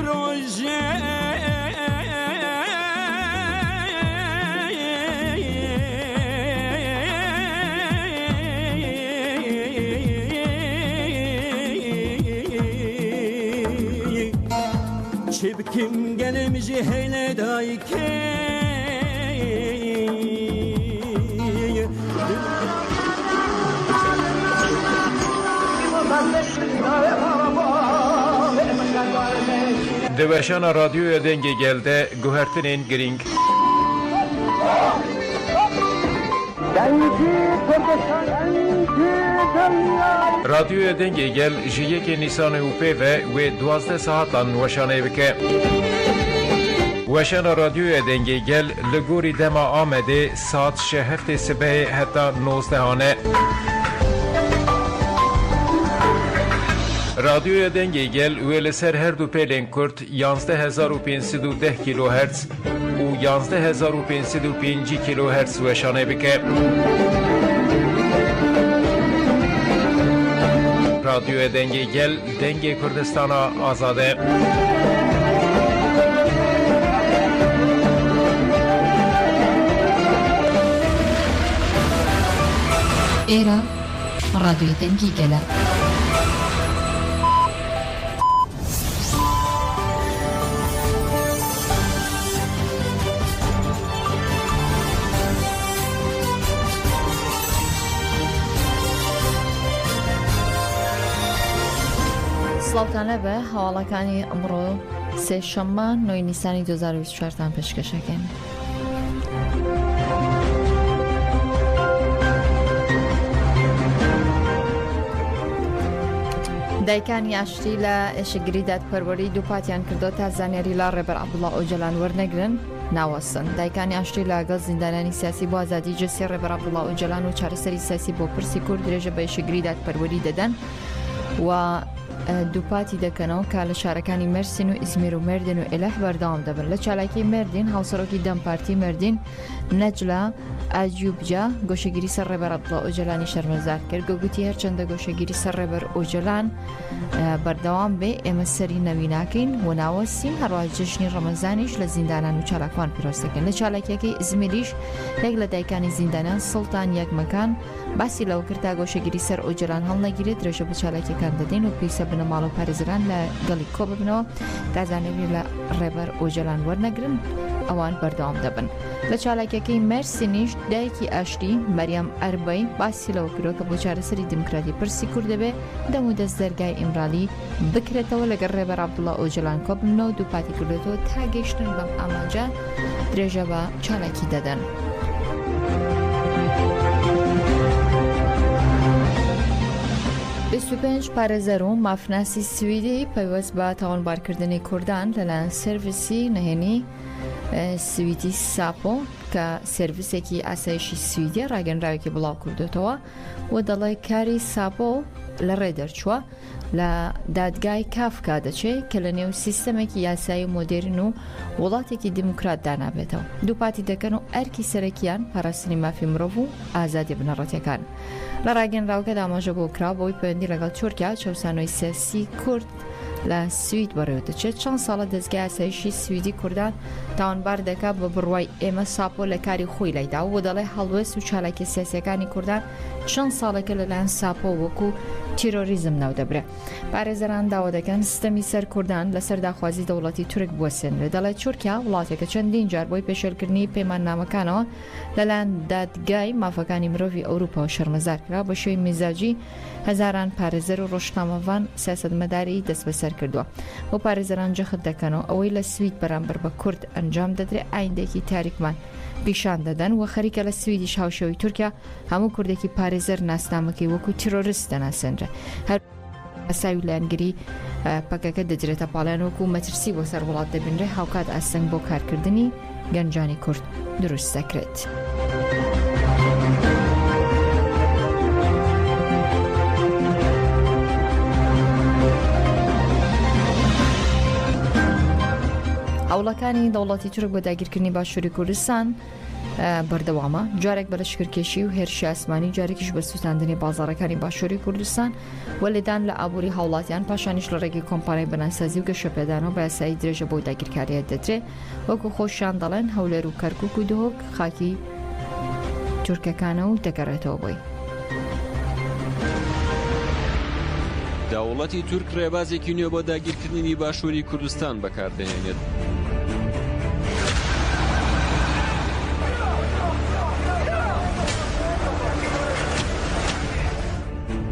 Rojê Çi bikim gelim ji hêle dayikê Di weşana Radyoya Dengê Gel de guhertinên girîng. Radyoya Dengê Gel ji yekê Nîsanê û pê ve wê 12 saetan weşanê bike. Weşana Radyoya Dengê Gel li gorî dema Amedê saet ji heftê sibehê heta nozdehan e. Radyoya Dengê Gel wê li ser her du pêlên kurt 11510 kîlohertz û 11550 kîlohertz weşanê bike. Radyoya Dengê Gel dengê Kurdistana azad e. ئێرە ڕادیۆی دەنگی گەلە. سڵاوتان لەبێ هەواڵەکانی ئەمڕۆ سێشەممە نۆی نیسانی 2024 تان پێشکەشەکەین. دایکانی ئاشتی لە ئێشکگری دادپەروەری دووپاتیان کردو تا زانیاری لە ڕێبەر عەبدوڵا ئۆجەلان وەرنەگرن ناوەستن. دایکانی ئاشتی لەگەڵ زیندانیانی سیاسی بۆ ئازادی جەستەی ڕێبەر عەبدوڵا ئۆجەلان و چارەسەری سیاسی بۆ پرسی کورد درێژە بە ئێشکگری دادپەروەری دەدەن و دووپاتی دەکەنەوە کە لە شارەکانی مەرسین و ئیزمیر و مێردین و ئێلح بەردەوام دەبن. لە چالاکی مێردین هاوسەرۆکی دەم پارتی مێردین نەجلا ئاجیوبجا گۆشەگیری سەر ڕێبەر عەبدوڵا ئۆجەلانی شەرمەزار کرد و گوتی هەرچەندە گۆشەگیری سەر ڕێبەر ئۆجەلان بەردەوام بێ ئێمە سەری نەوی ناکەین و ناوەستین هەروە جەژنی ڕەمەزانیش لە زیندانان و چالاکوان پیرۆز دەکەن لە چالاکیەکەی ئیزمیریش یەک لە دایکانی زیندانیان سوڵتان یەکمەکان باسی لەوە کرد تا گۆشەگیری سەر ئۆجەلان هەڵنەگیرێت درێژە بە چالاکیەکان دەدەین و پێویستە بنەماڵە و پارێزەران لە گەڵی کۆببنەوە تا زانیاری لە ڕێبەر ئۆجەلان وەرنەگرن ئەوان بەردەوام دەبن. لە چالاکیەکەی مەرسینیش دایکی ئاشتی مەریەم ئەربەی باسی لەوە کردووە کە بۆ چارەسەری دیموکراتی پرسی کورد دەبێ دەم و دەست دەرگای ئیمرالی بکرێتەوە لەگەڵ ڕێبەر عەبدوڵا ئۆجەلان کۆببنەوە دووپاتی کردوێتەوە تا گەیشتن بەم ئامانجە درێژە بە چالاکی دەدەن. 25 پارێزەر و مافناسی سویدی پەیوەست بە تاوانبارکردنی کوردان لەلایەن سێرڤسی نهێنی سویدی ساپۆ کە سێرڤسێکی ئاسایشی سویدیە ڕاگەنراوێکی بڵاو کردوێتەوە و دەڵێ کاری ساپۆ لە ڕێ دەرچووە لە دادگای کافکا دەچێ کە لە نێو سیستەمێکی یاسایی و مۆدێرن و وڵاتێکی دیموکرات دانابێتەوە دووپاتی دەکەن و ئەرکی سەرەکیان پاراستنی مافی مرۆڤ و ئازادی بنەڕەتیەکان لە ڕاگەنراوەکەدا ئاماژە بۆ کرا بەوەی پەیوەندی لەگەڵ تورکیا چەوسانەوەی سیاسی کورد لە سوید بەڕێوە دەچێت چەند ساڵە دەزگای ئاسایشی سویدی کوردان تاوانبار دەکات بە بڕوای ئێمە ساپۆ لە کاری خۆی لایدا و دەڵێ هەڵوێست و چالاکیە سیاسیەکانی کوردان چەند ساڵێکە لەلایەن ساپۆ وەکو تیرۆریزم ناودەبرێ پارێزەران داوا دەکەن ستەمی سەر کوردان لەسەر داخوازی دەوڵەتی تورک بوەسێنرێ دەڵێت تورکیا وڵاتێکە چەندین جار بۆی پێشێلکردنی پەیماننامەکانەوە لەلایەن دادگای مافەکانی مرۆڤی ئەوروپاوە شەرمەزار کرا بە شێوەی میزاجی هەزاران پارێزەر و ڕۆژنامەڤان سیاسەتمەداری دەستبەسەر کردووە و پارێزەران جەخت دەکەنەوە ئەوەی لە سوید بەرامبەر بە کورد ئەنجام دەدرێت ئایندێکی تاریکمان پیشان دەدەن و خەریکە لە سویدیش هاوشێوەی تورکیا هەموو کوردێکی پارێزەر ناسنامەکەی وەکو تیرۆرست دەناسێنرێت هەر یاسای و لایەنگری پەکەکە دەدرێتە پاڵیان وەکو مەترسی بۆ سەر وڵات دەبینرێ هاوکات ئاستەنگ بۆ کارکردنی گەنجانی کورد دروست دەکرێت. هەوڵەکانی دەوڵەتی تورک بۆ داگیرکردنی باشووری کوردستان. بەردەوامە، جارێک بە لەشکرکێشی و هێرشی ئاسمانی، جارێکیش بە سووتاندنی بازاڕەکانی باشووری کوردستان و لێدان لە ئابووری هاوڵاتیان، پاشانیش لە ڕێگەی کۆمپانیای بناسازی و گەشەپێدانەوە بە یاسایی درێژە بەو داگیرکارییە دەدرێ. وەکو خۆشیان دەڵێن هەولێر و کەرکوک و دهۆک خاکی تورکەکانە و دەگەڕێتەوە بۆی. دەوڵەتی تورک ڕێبازێکی نوێ بۆ داگیرکردنی باشووری کوردستان بەکاردەهێنێت.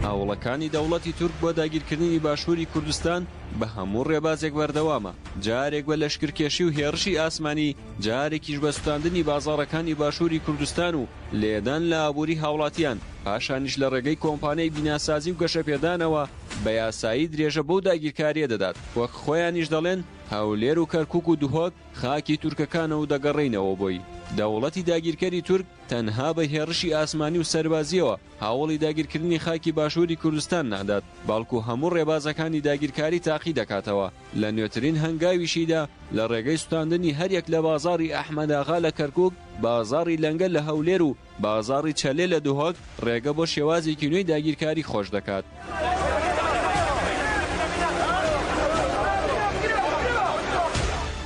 هەوڵەکانی دەوڵەتی تورک بۆ داگیرکردنی باشووری کوردستان بە هەموو ڕێبازێک بەردەوامە، جارێک بە لەشکرکێشی و هێڕشی ئاسمانی، جارێکیش بە سوتاندنی بازاڕەکانی باشووری کوردستان و لێدان لە ئابووری هاوڵاتیان، پاشانیش لە ڕێگەی کۆمپانیای بیناسازی و گەشەپێدانەوە بە یاسایی درێژە بەو داگیرکارییە دەدات، وەک خۆیانیش دەڵێن هەولێر و کەرکوک و دهۆک خاکی تورکەکانە و دەگەڕێینەوە بۆی. دەوڵەتی داگیرکەری تورک تەنها بە هێڕشی ئاسمانی و سەربازییەوە هەوڵی داگیرکردنی خاکی باشووری کوردستان نادات، بەڵکو هەموو ڕێبازەکانی داگیرکاری تاقی دەکاتەوە، لە نوێترین هەنگاویشیدا لە ڕێگەی سوتاندنی هەریەک لە بازاڕی ئەحمەداغا لە کەرکوک، بازاڕی لەنگە لە هەولێر و بازاڕی چەلێ لە دهۆک ڕێگە بۆ شێوازێکی نوێی داگیرکاری خۆش دەکات.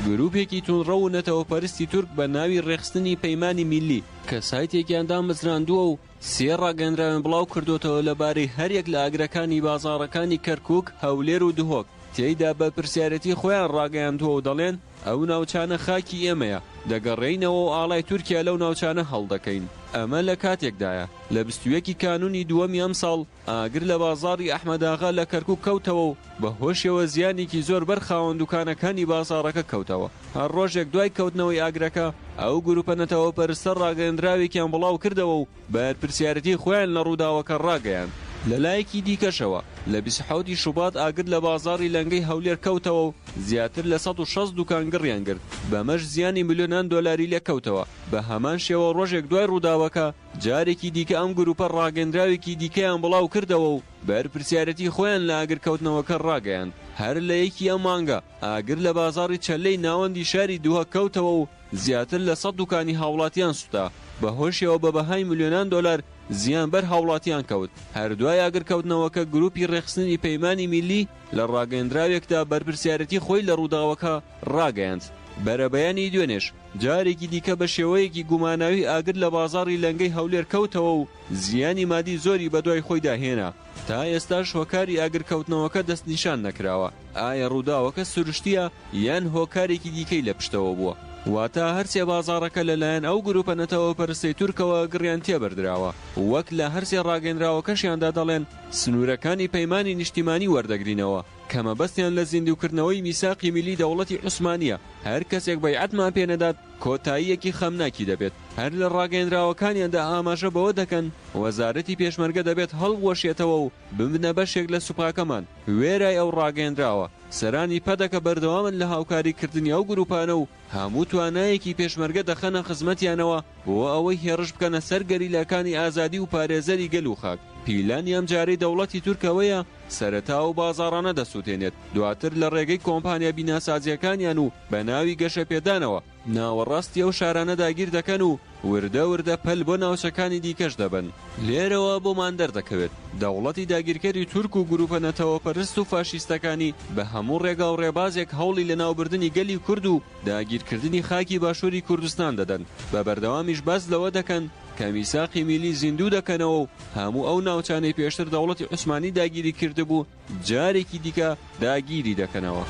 گروپێکی توندڕەو و نەتەوەپەرستی تورک بە ناوی ڕێکخستنی پەیمانی میللی کە سایتێکیان دامەزراندووە و سێ ڕاگەیەندراویان بڵاو کردۆتەوە لەبارەی هەریەک لە ئاگرەکانی بازاڕەکانی کەرکوک، هەولێر و دهۆک، تێیدا بەرپرسیارێتی خۆیان ڕاگەیاندووە و دەڵێن، ئەو ناوچانە خاکی ئێمەیە، دەگەڕێینەوە و ئاڵای تورکیا لەو ناوچانە هەڵدەکەین. ئەمە لە کاتێکدایە، لە 21 ی کانوونی دووەمی ئەمساڵ ئاگر لە بازاڕی ئەحمەداغا لە کەرکوک کەوتەوە و بەهۆشیەوە زیانێکی زۆر بەر خاوەن دوکانەکانی بازاڕەکە کەوتەوە. هەر ڕۆژێک دوای کەوتنەوەی ئاگرەکە، ئەو گروپە نەتەوەپەرستە ڕاگەیەندراوێکیان بڵاوکردەوە و بەرپرسیارێتی خۆیان لە ڕووداوەکە ڕاگەیاند. لەلایەکی دیکەشەوە، لە 27 ی شوبات ئاگر لە بازاڕی لەنگەی هەولێر کەوتەوە و زیاتر لە 160 دوکان گڕیان گرت، بەمەش زیانی ملیۆنان دۆلاری لێکەوتەوە. بە هەمان شێوە ڕۆژێک دوای ڕووداوەکە، جارێکی دیکە ئەم گروپە ڕاگەیەندراوێکی دیکەیان بڵاوکردەوە و بەرپرسیارێتی خۆیان لە ئاگرکەوتنەوەکە ڕاگەیاند. هەر لە یەکی ئەم مانگە، ئاگر لە بازاڕی چەللەی ناوەندی شاری دهۆک کەوتەوە و زیاتر لە سەد دوکانی هاوڵاتیان سوتا، بەهۆشیەوە بە بەهای ملیۆنان دۆلار زیان بەر هاوڵاتیان کەوت. هەر دوای ئاگرکەوتنەوەکە گروپی ڕێکخستنی پەیمانی میللی لە ڕاگەیەندراوێکدا بەرپرسیارێتی خۆی لە ڕووداوەکە ڕاگەیاند. بەرەبەیانی دوێنێش جارێکی دیکە بە شێوەیەکی گوماناوی ئاگر لە بازاڕی لەنگەی هەولێر کەوتەوە و زیانی مادی زۆری بەدوای خۆیدا هێنا، تا ئێستاش هۆکاری ئاگرکەوتنەوەکە دەستنیشان نەکراوە، ئایا ڕووداوەکە سروشتییە یان هۆکارێکی دیکەی لە پشتەوە بووە؟ واتە هەرسێ بازاڕەکە لەلایەن ئەو گروپە نەتەوەپەرستەی تورکەوە گڕیان تێبەردراوە، وەک لە هەرسێ ڕاگەیەنراوەکەشیاندا دەڵێن سنوورەکانی پەیمانی نیشتیمانی وەردەگرینەوە، کە مەبەستیان لە زیندووکردنەوەی میساقی میلی دەوڵەتی عوسمانییە، هەر کەسێک بەیعەتمان پێ نەدات کۆتاییەکی خەمناکی دەبێت. هەر لە ڕاگەیەنراوەکانیاندا ئاماژە بەوە دەکەن، وەزارەتی پێشمەرگە دەبێت هەڵبوەشێتەوە و ببنە بەشێک لە سوپاکەمان. وێرای ئەو ڕاگەیەنراوە، سەرانی پەدەکە بەردەوامن لە هاوکاری کردنی ئەو گروپانە و هەموو توانایەکی پێشمەرگە دەخەنە خزمەتیانەوە بۆ ئەوەی هێڕش بکەنە سەر گەریلاکانی ئازادی و پارێزەری گەل و خاک. پیلانی ئەمجارەی دەوڵەتی تورک ئەوەیە سەرەتا ئەو بازاڕانە دەسوتێنێت، دواتر لە ڕێگەی کۆمپانیا بیناسازییەکانیان و بە ناوی گەشەپێدانەوە ناوەڕاستی ئەو شارانە داگیر دەکەن و وردە وردە پەل بۆ ناوچەکانی دیکەش دەبەن. لێرەوە بۆمان دەردەکەوێت دەوڵەتی داگیرکەری تورک و گروپە نەتەوەپەرست و فاشیستەکانی بە هەموو ڕێگا و ڕێبازێک هەوڵی لەناوبردنی گەلی کورد و داگیرکردنی خاکی باشوری کوردستان دەدەن، بە بەردەوامیش باس لەوە دەکەن کە میساقی میلی زیندوو دەکەنەوە و هەموو ئەو ناوچانەی پێشتر دەوڵەتی عوسمانی داگیری کردبوو جارێکی دیکە داگیری دەکەنەوە.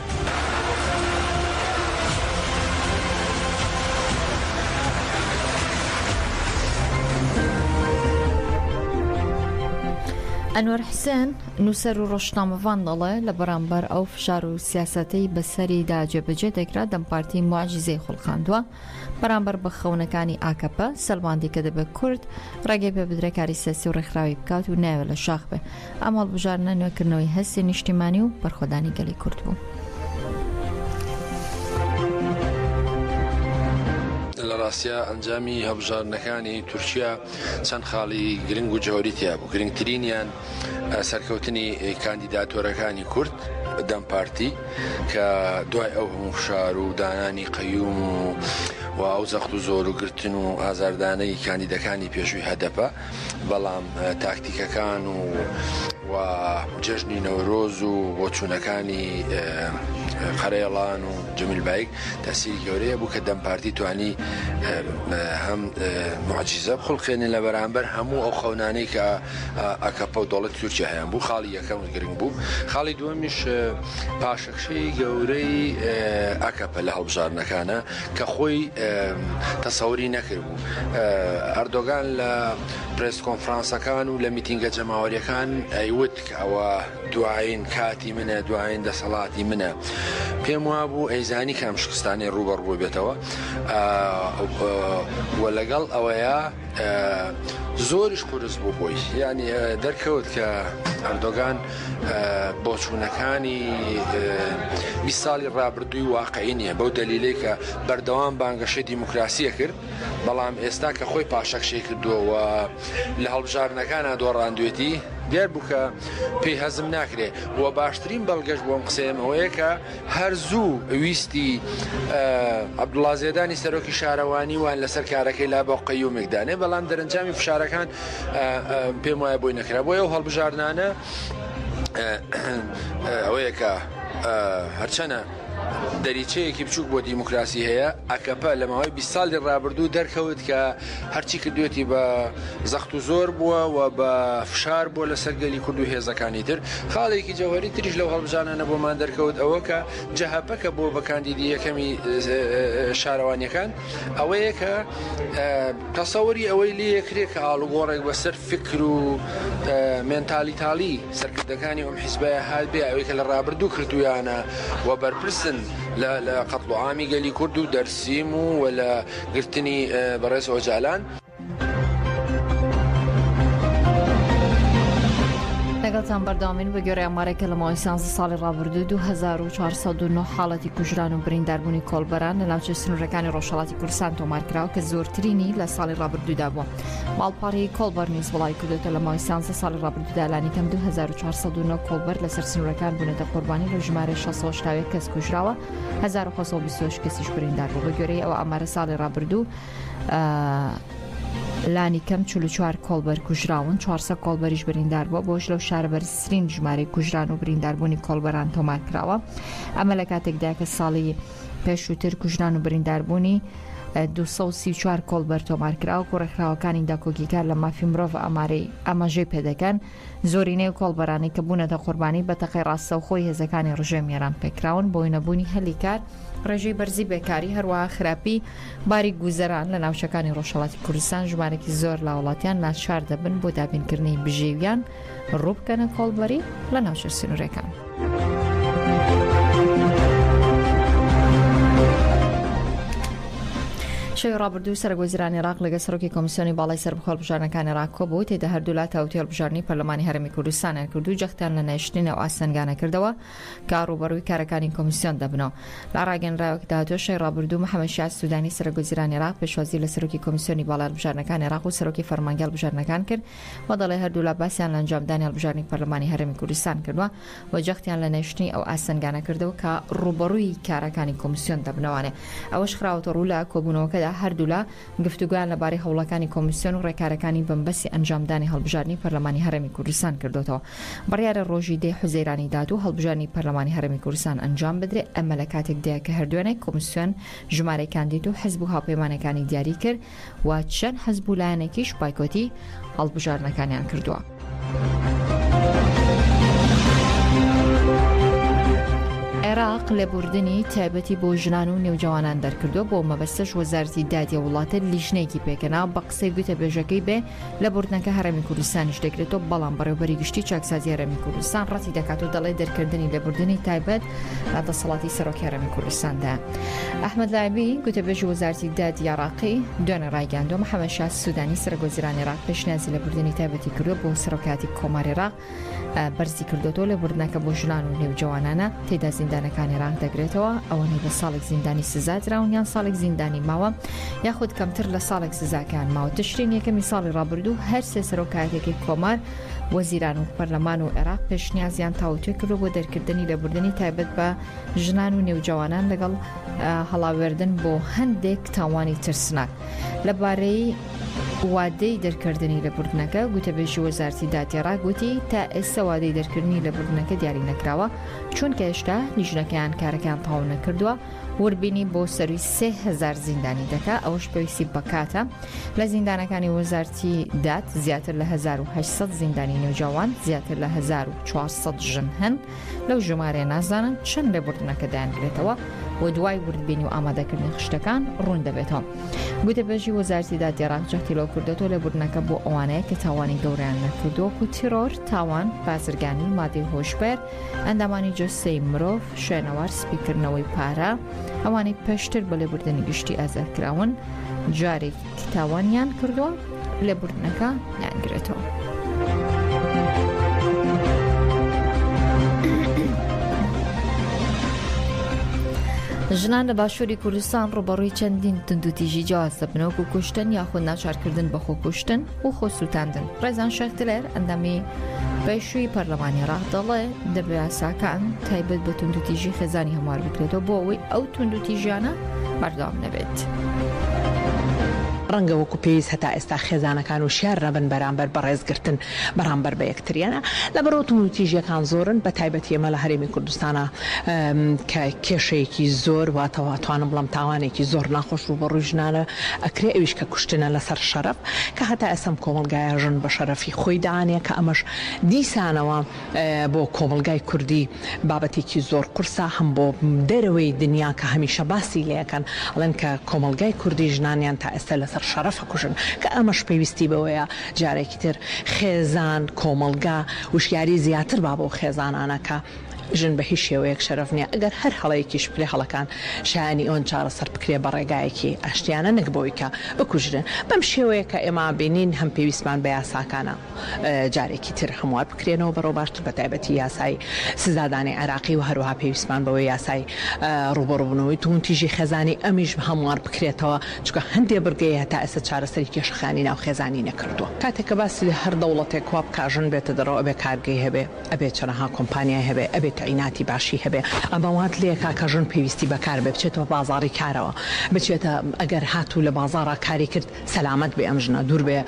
ئەنوەر حسێن، نووسەر و ڕۆژنامەڤان دەڵێ، لە بەرامبەر ئەو فشار و سیاسەتەی بەسەریدا جێبەجێ دەکرا، دەم پارتی موعجیزەی خوڵقاندووە. بەرامبەر بە خەونەکانی ئاکەپە سەلماندی کە دەبێت کورد ڕێگەی پێ بدرێت کاری سیاسی و ڕێکخراوی بکات و نایەوێت لە شاخ بێ. ئەم هەڵبژاردنە نوێکردنەوەی هەستی نیشتیمانی و بەرخۆدانی گەلی کورد بوو. لە ڕاستیا ئەنجامی هەڵبژاردنەکانی تورکیا چەند خاڵی گرنگ و جەوهەری تیا بوو، گرنگترینیان سەرکەوتنی کاندیداتۆرەکانی کورد، دەم پارتی، کە دوای ئەو هەموو فشار و دانانی قەیوم و. و ئەو زەخت و زۆر و گرتن و ئازاردانەی کاندیدەکانی پێشووی هەدەپە، بەڵام تاکتیکەکان و و جەژنی نەورۆز و بۆچوونەکانی قەرەیڵان و جەمیل بایک تەسیری گەورەیە بوو کە دەم پارتی توانی هەم معجیزە بخڵقێنێ لە بەرامبەر هەموو ئەو خەونانەی کە ئەکەپە و دەوڵەتی تورکیا هەیان بوو. خاڵی یەکەم گرنگ بوو. خاڵی دووەمیش پاشەکشەی گەورەی ئەکەپە لە هەڵبژاردنەکانە کە خۆی تەسەوری نەکردبوو. ئەردۆگان لە پرێس کۆنفرانسەکان و لە میتینگە جەماوەریەکان ئەیوت کە ئەوە دوایین کاتی منە، دوایین دەسەڵاتی منە. پێم وابوو ئەیزانی کە ئەم شکستانەی ڕووبەڕوو بێتەوە و لەگەڵ ئەوەیە زۆریش قورس بوو بۆی. یعنی دەرکەوت کە ئەردۆگان بۆچوونەکانی 20 ساڵی ڕابردووی واقعی نییە، بەو دەلیلەی کە بەردەوام بانگەشەی دیموکراسیە کرد، بەڵام ئێستا کە خۆی پاشەکشەی کردووە و لە هەڵبژاردنەکانا دۆڕاندوێتی، دیار بوو کە پێی هەزم ناکرێ و باشترین بەڵگەش بۆ ئەم قسەیەم ئەوەیە کە هەر زوو ویستی عەبدوڵا زێدانی سەرۆکی شارەوانی وان لەسەر کارەکەی لا بۆ قەیومێک دانێ، بەڵام دەرەنجامی فشارەکان پێم وایە بۆی نەکرا. بۆیە ئەو هەڵبژاردنانە ئەوەیە کە هەرچەنە دەریچەیەکی بچووک بۆ دیموکراسی هەیە، ئەکەپە لە ماوەی 20 ساڵی ڕابردوو دەرکەوت کە هەرچی کردوێتی بە زەخت و زۆر بووە و بە فشار بووە لەسەر گەلی کورد و هێزەکانی تر. خاڵێکی جەوهەری تریش لەو هەڵبژانانە بۆمان دەرکەوت ئەوە کە جەهەپە کە بووە بە کاندیدی یەکەمی شارەوانیەکان ئەوەیە کە تەسەوری ئەوەی لێ کرێ کە ئاڵوگۆڕێک بەسەر فکر و مێنتالیتالی سەرکردەکانی ئەم حیزبەیە هات بێ، ئەوەی کە لە ڕابردوو کردویانە و بەرپرسن لە قەتڵ و عامی گەلی کورد و دەرسیم و لە گرتنی بەڕێز ئۆجالان. لەگەڵتان بەردەوامین بە گوێرەی ئامارێک کە لە ماوەی 13 ساڵی ڕابردوو 2409 حاڵەتی کوژران و برینداربوونی کۆڵبەران لە ناوچە سنوورەکانی ڕۆژهەڵاتی کوردستان تۆمارکراوە کە زۆرترینی لە ساڵی ڕابردوودا بووە. ماڵپەڕی کۆڵبەر نیوز بڵاوی کردوێتە لە ماوەی 13 ساڵی ڕابردوودا لانیکەم 2409 کۆڵبەر لەسەر سنوورەکان بوونەتە قوربانی لە ژمارە 681 کەس کوژراوە 1928 کەسیش بریندار بوو. بە گوێرەی ئەو ئامارە ساڵی ڕابردوو لانی کەم 44 کۆڵبەر کوژراون، 400 کۆڵبەریش بریندار بووە، بۆش لەو شارە بەرزترین ژمارەی کوژران و برینداربوونی کۆڵبەران تۆمار کراوە. ئەمە لە کاتێکدا کە ساڵی پێشووتر کوژران و برینداربوونی 234 کۆڵبەر تۆمار کراوە و ڕێکخراوەکانی داکۆکیکار لە مافی مرۆڤ ئامارەی ئاماژەی پێدەکەن زۆرینەی ئەو کۆڵبەرانەی کە بوونەتە قوربانی بە تەقەی ڕاستەوخۆی هێزەکانی ڕژێمی ئێران پێکراون بۆی نەبوونی هەلی کار، ڕێژەی بەرزی بێکاری، هەروەها خراپی باری گوزەران لە ناوچەکانی ڕۆژهەڵاتی کوردستان ژمارەکی زۆر لە هاوڵاتیان ناچار دەبن بۆ دابینکردنی بژێویان ڕووبکەنە کۆڵبەری لە ناوچە سنوورەکان. شەوی ڕابردوو سەرۆک وەزیرانی عێراق لەگەڵ سەرۆکی کۆمیسیۆنی باڵای سەربەخۆ هەڵبژاردنەکانی عێراق کۆبوو، تێدا هەردوولا تاوتوێی هەڵبژاردنی پەرلەمانی هەرێمی کوردستانیان کرد و جەختیان لە نەهێشتنی ئەو ئاستەنگانە کردەوە کە ڕووبەڕووی کارەکانی کۆمیسیۆن دەبنەوە. لە ڕاگەیەنراوێکدا هاتووە، شەوی ڕابردوو محەمەد شیاع سودانی سەرۆک وەزیرانی عێراق پێشوازی لە سەرۆکی کۆمیسیۆنی باڵای هەڵبژاردنەکانی عێراق و سەرۆکی فەرمانگەی هەڵبژاردنەکان کرد و دەڵێ هەردوولا باسیان لە ئەنجامدانی هەڵبژاردنی پەرلەمانی هەرێمی کوردستان کردووە و جەختیان لە نەهێشتنی ئەو ئاستەنگانە کردەوە کە ڕووبەڕووی کارەکانی کۆمیسیۆن دەبنەوانێ. ئەوەش خراوەتەڕوو لە کۆبوونەوەکەدا هەردوولا گفتوگۆیان لەبارەی هەوڵەکانی کۆمیسیۆن و ڕێکارەکانی بەمبەستی ئەنجامدانی هەڵبژاردنی پەرلەمانی هەرێمی کوردستان کردۆتەوە. بڕیارە ڕۆژی دەی حوزەیرانی داهاتوو هەڵبژاردنی پەرلەمانی هەرێمی کوردستان ئەنجام بدرێ، ئەمە لە کاتێکدایە کە هەردوێنێ کۆمیسیۆن ژمارەی کاندید و حزب و هاوپەیمانەکانی دیاری کرد و چەند حزب و لایەنێکیش بایکۆتی هەڵبژاردنەکانیان کردووە. عێراق لێبوردنی تایبەتی بۆ ژنان و نێوجەوانان دەرکردووە، بۆ مەبەستەش وەزارەتی دادی وڵاتە لیژنەیەکی پێکهێنا، بە قسەی گوتەبێژەکەی بێ لێبوردنەکە هەرێمی کوردستانیش دەگرێتەوە، بەڵام بەڕێوەبەری گشتی چاکسازی هەرێمی کوردستان ڕەتی دەکات و دەڵێت دەرکردنی لێبوردنی تایبەت لە دەسەڵاتی سەرۆکی هەرێمی کوردستاندایە. ئەحمەد لایبی، گوتەبێژی وەزارەتی دادی عێراقی دوێنێ ڕایگەیاندووە، محەمەد شا سودانی سەرۆکوەزیرانی عێراق پێشنیازی لێبوردنی تایبەتی کردووە بۆ سەرۆکایەتی کۆماری عێراق. بەرزی کردوەوە لێبوردنەکە بۆ ژنان و نێوجەوانانە تێدا زیندانەکانی عێراق دەگرێتەوە ئەوانەی بە ساڵێک زیندانی سزا دراون یان ساڵێک زیندانی ماوە یاخود کەمتر لە ساڵێک سزاکان ماوە تشرین یەکەمی ساڵی ڕابردوو هەر سێ سەرۆکایەتەکەی کۆمار وەزیران و پەرلەمان و عێراق پێشنیازیان تاوتوێ کردو بۆ دەرکردنی لێبوردنی تایبەت بە ژنان و نێوجەوانان لەگەڵ هەڵاوێردن بۆ هەندێک تاوانی ترسناک. لەبارەی وادەی دەرکردنی لێبوردنەکە، گوتەبێژی وەزارەتی دادی عێراق گوتی، تا ئێستا وادەی دەرکردنی لێبوردنەکە دیاری نەکراوە، چونکە هێشتا لیژنەکەیان کارەکەیان تەواو نەکردووە، وردبینی بۆ سەرووی 3000 زیندانی دەکا، ئەوەش پێویستی بە کاتە. لە زیندانەکانی وەزارتی داد زیاتر لە 1800 زیندانی نێوجەوان، زیاتر لە 1400 ژن هەن. لەو ژمارەیە نازانن چەند لێبوردنەکە دەیانگرێتەوە و دوای وردبینی و ئامادەکردنی خشتەکان ڕوون دەبێتەوە. گوتەبێژی وەزارەتی دادی عێراق جەختی لەوە کردۆتەوە لێبوردنەکە بۆ ئەوانەیە کە تاوانی گەورەیان نەکردووە وەکو تیرۆر، تاوان، بازرگانی، مادەی هۆشبەر، ئەندامانی جەستەی مرۆڤ، شوێنەوار، سپیکردنەوەی پارە، ئەوانەی پێشتر بە لێبوردنی گشتی ئازادکراون جارێک تاوانیان کردووە لێبوردنەکە نانگرێتەوە. ژنان لە باشووری کوردستان ڕوبەڕووی چەندین توندوتیژی جیاواز دەبنەوە و کوشتن یاخود ناچارکردن بە خۆکوشتن و خۆسووتاندن ڕێزان شێخ دلێر ئەندامی پێشووی پەرلەمانی عێراق دەڵێ دەبێ یاساکان تایبەت بە توندوتیژی خێزانی هەموار بکرێتەوە بۆ ئەوەی ئەو توندوتیژیانە بەردەوام نەبێت. ڕەنگە وەکو پێویست هەتا ئێستا خێزانەکان وشیار نەبن بەرامبەر بە ڕێزگرتن بەرامبەر بە یەکتریانە لەبەرئەوە توندوتیژیەکان زۆرن بە تایبەتی ئێمە لە هەرێمی کوردستانا کە کێشەیەکی زۆر واتە ئەتوانم بڵێم تاوانێکی زۆر ناخۆش ڕووبەڕووی ژنانە ئەکرێ ئەویش کە کوشتنە لەسەر شەرەف کە هەتا ئێستا ئەم کۆمەڵگایە ژن بە شەرەفی خۆی دانێ کە ئەمەش دیسانەوە بۆ کۆمەڵگای کوردی بابەتێکی زۆر قورسە هەم بۆ دەرەوەی دنیا کە هەمیشە باسی لێ ئەکەن ئەڵێن کە کۆمەڵگای کوردی ژنانیان تا ئێستا لەسەر شەرەف ئەکوژن کە ئەمەش پێویستی بەوەیە جارێکی تر خێزان کۆمەڵگا وشیاری زیاتر با بەو خێزانانە کە ژن بە هیچ شێوەیەک شەرەف نیە ئەگەر هەر هەڵەیەکیش بکرێ هەڵەکان شایەنی ئەوەن چارەسەر بکرێ بە ڕێگایەکی ئاشتیانە نەک بەوەی کە بکوژرێن بەم شێوەیە کە ئێمە بینین هەم پێویستمان بە یاساکانە جارێکی تر هەموار بکرێنەوە بەرەو باشتر بە تایبەتی یاسای سزادانی عێراقی و هەروەها پێویستمان بەوەی یاسای ڕووبەڕووبوونەوەی توندوتیژی خێزانی ئەمیش هەموار بکرێتەوە چونکە هەندێ بڕگەی هەتا ئێستا چارەسەری کێشەکانی ناو خێزانی نەکردووە. کاتێک کە باسی لە هەر دەوڵەتێک وا بکا ژن بێتە دەرەوە ئەبێ کارگەی هەبێ، ئەبێ چەنەها کۆمپانیای هەبێ، ئەبێ تەعیناتی باشی هەبێ، ئەمە وات لێکا کە ژن پێویستی بە کار بێ بچێتەوە بازاڕی کارەوە، بچێتە ئەگەر هاتوو لە بازاڕا کاری کرد سەلامەت بێ ئەم ژنە دوور بێ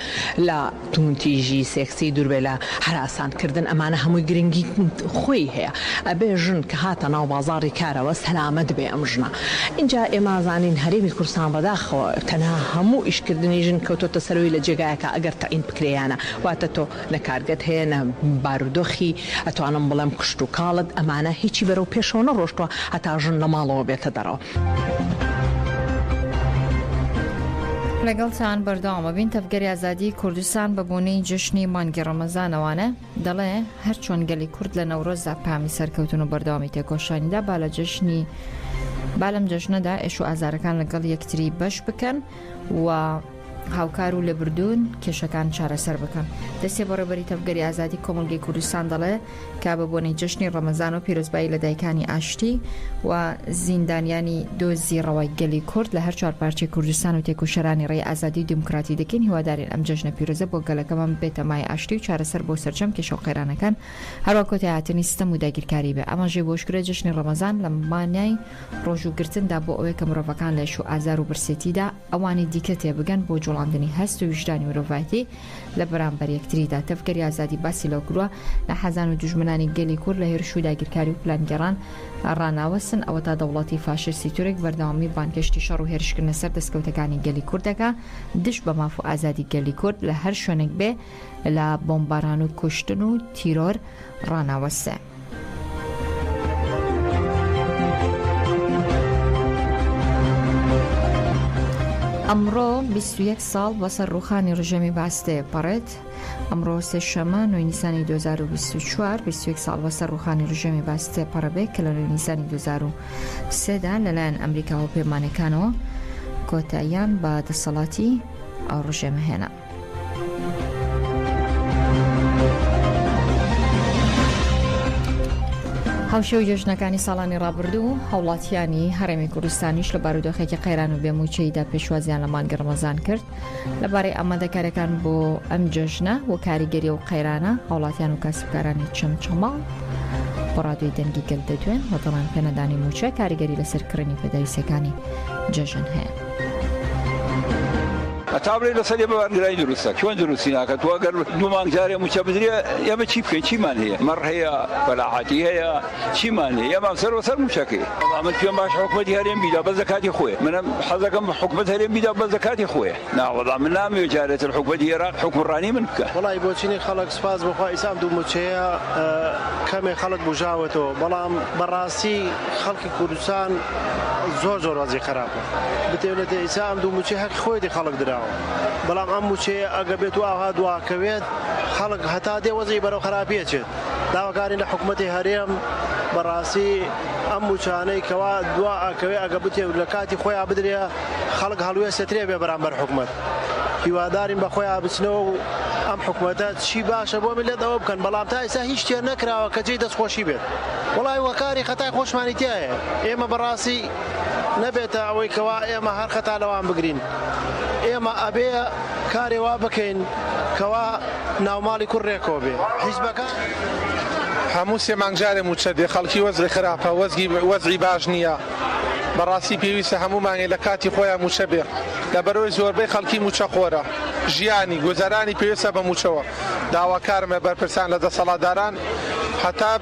لە توندتیژی سێکسی، دوور بێ لە هەراسان کردن، ئەمانە هەمووی گرنگی خۆی هەیە، ئەبێ ژن کە هاتە ناو بازاڕی کارەوە سەلامەت بێ ئەم ژنە. ئینجا ئێمە ئەزانین هەرێمی کوردستان بەداخەوە تەنها هەموو ئیشکردنی ژن کەوتۆتە سەرەوەی لە جێگایەکا ئەگەر تەعین بکرێ یانە، واتە تۆ نە کارگەت هەیە نە بارودۆخی ئەتوانم بڵێم کشتوکاڵت ئەمانە هیچی بەرەو پێشەوە نەڕۆشتوە هەتا ژن لە ماڵەوە بێتە دەرەوە. لەگەڵتان بەردەوام ئەبین تەڤگەری ئازادیی کوردستان بە بۆنەی جەژنی مانگی ڕەمەزانەوانە دەڵێ هەرچۆن گەلی کورد لە نەورۆزدا پامی سەرکەوتن و بەردەوامی تێکۆشانیدا با لە جەژنی با لەم جەژنەدا ئێش و ئازارەکان لەگەڵ یەکتری بەش بکەن و هاوکار و لێبردوون کێشەکان چارەسەر بکەن. دەستەی بەڕێوەبەری تەڤگەری ئازادی کۆمەڵگەی کوردستان دەڵێ کە بە بۆنەی جەژنی ڕەمەزان و پیرۆزبایی لە دایکانی ئاشتی و زیندانیانی دۆزی ڕەوای گەلی کورد لە هەر چوار پارچەی کوردستان و تێکۆشەرانی ڕێی ئازادی و دیموکراتی دەکەین هیوادارین ئەم جەژنە پیرۆزە بۆ گەلەکەمان ببێتە مایەی ئاشتی و چارەسەر بۆ سەرجەم کێشە و قەیرانەکان هەروا کۆتایهاتنی ستەم و داگیرکاری بێ. ئاماژەی بەوەشکرد جەژنی ڕەمەزان لە مانای ڕۆژووگرتندا بۆ ئەوەیە کە مرۆڤەکان لە ئێش و ئازار و برسێتیدا ئەوانی دیکە تێبگەن بۆ جوڵاندنی هەست و ویژدانی مرۆڤایەتی لە بەرامبەر یەکتریدا. تەڤگەری ئازادی باسی لەوە کردووە، ناحەزان و دوژمنانی گەلی کورد لە هێرش و داگیرکاری و پلانگێڕان ڕاناوەستن، ئەوەتا دەوڵەتی فاشیستی تورک بەردەوامی بانگهێشتی شەڕ و هێرشکردنە سەر دەستکەوتەکانی گەلی کورد دەکا دژ بە ماف و ئازادی گەلی کورد لە هەر شوێنێک بێ لە بۆمباران و کوشتن و تیرۆر ڕاناوەستێ. ئەمڕۆ 21 ساڵ بەسەر ڕوخانی ڕژێمی بەعس تێپەڕێت. ئەمڕۆ سێشەممە نۆی نیسانی 2024 21 ساڵ بەسەر ڕوخانی ڕژێمی بەعس تێپەڕەبێ کە لە نۆی نیسانی 2003 دا لەلایەن ئەمریکا و پەیمانەکانەوە کۆتاییان بە دەسەڵاتی ئەو ڕژێمە هێنا. هاوشێوەی جەژنەکانی ساڵانی ڕابردوو، هاوڵاتیانی هەرێمی کوردستانیش لە بارودۆخێکی قەیران و بێموچەییدا پێشوازیان لە مانگی ڕەمەزان کرد. لەبارەی ئامادەکاریەکان بۆ ئەم جەژنە و کاریگەری و قەیرانە هاوڵاتیان و کاسبکارانی چەمچەماڵ بۆ ڕادیۆی دەنگی گەل دەدوێن و دەڵێن پێنەدانی موچە کاریگەری لەسەر کڕینی پێداویستیەکانی جەژن هەیە. هەتا بڵێی لەسەر ئێمە بارگرانی دروستە چۆن دروستی ناکە تۆ ئەگەر دوو مانگ جارێ موچە بدرێ ئێمە چی بکەین چیمان هەیە مەڕ هەیە فەلاحاتی هەیە چیمان هەیە ئێمە سەر وەسەر موچەکەی وەڵا من پێم باش حکومەتی هەرێم بیدا بەس لە کاتی خۆی منم حەزەکەم حکومەت هەرێم بیدا بەس لە کاتی خۆی نا وەڵا من نامەوێ جارێتر حکومەتی عێراق حوکمڕانی من بکا. وەڵی بۆچینی خەڵک سوپاس بۆ خوا ئیسا ئەم دوو موچەیە کەمێ خەڵک بوژاوەتەوە بەڵام بەڕاستی خەڵکی کوردستان زۆر زۆر وەزی خەراپە بتێنێتە ئیسا ئەم دوو موچەی هەقی خۆیەتی خەڵک دراوە بەڵام ئەم موچەیە ئەگە بێت و ئاها دواکەوێت خەڵک هەتا دێ وەزی بەرەو خراپی ئەچێت داواکارین لە حکومەتی هەرێم بەڕاستی ئەم موچانەی کەوا دوا ئەکەوێ ئەگە بتێ لە کاتی خۆیان بدرێ خەڵک هەڵوێستێ بێ بەرامبەر حکومەت هیوادارین بە خۆیان بچنەوە و ئەم حکومەتە چی باشە بۆ میللەت ئەوە بکەن بەڵام تا ئێستا هیچ شتێ نەکراوە کە جێی دەستخۆشی بێت وەڵای هۆکاری خەتای خۆشمانی تیایە ئێمە بەڕاستی نەبێتە ئەوەی کەوا ئێمە هەر خەتا لەوان بگرین ئێمە ئەبێ کارێ وا بکەین کەوا ناوماڵی کوڕ رێکەوە بێ حیزبەکان. هەموو سێ مانگ جارێ مووچە دێ خەڵکی وەزعی خراپە وەزگی وەزعی باش نییە بەڕاستی پێویستە هەموو مانگێ لە کاتی خۆیا مووچە بێ لەبەرئەوەی زۆربەی خەڵکی مووچە خۆرە ژیانی گوزەرانی پێویستە بە مووچەوە داواکارم لە بەرپرسان لە دەسەڵاتداران هەتا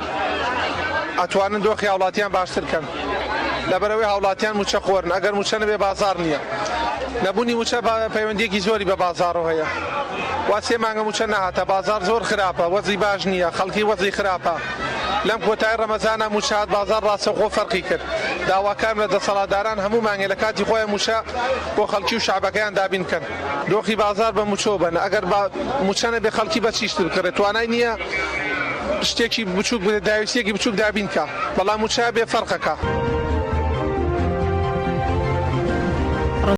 ئەتوانن دۆخی هاوڵاتیان باشتر کەن لەبەرئەوەی هاوڵاتیان مووچە خۆرن ئەگەر مووچە نەبێ بازاڕ نییە نەبوونی مووچە پەیوەندیەکی زۆری بە بازاڕەوە هەیە وا سێ مانگە مووچە نەهاتە بازاڕ زۆر خراپە وەزعی باش نییە خەڵکی وەزعی خراپە لەم کۆتای ڕەمەزانا مووچە هات بازاڕ ڕاستەوخۆ فەرقی کرد داواکارم لە دەسەڵاتداران هەموو مانگێ لە کاتی خۆیان مووچە بۆ خەڵکی و شەعبەکەیان دابین بکەن دۆخی بازاڕ بە مووچەوە بەنە ئەگەر مووچە نەبێ خەڵکی بە چی شت بکڕێ توانای نییە شتێکی بچووک داویستیەکی بچووک دابین کا بەڵام مووچە بێ فەرقەکە.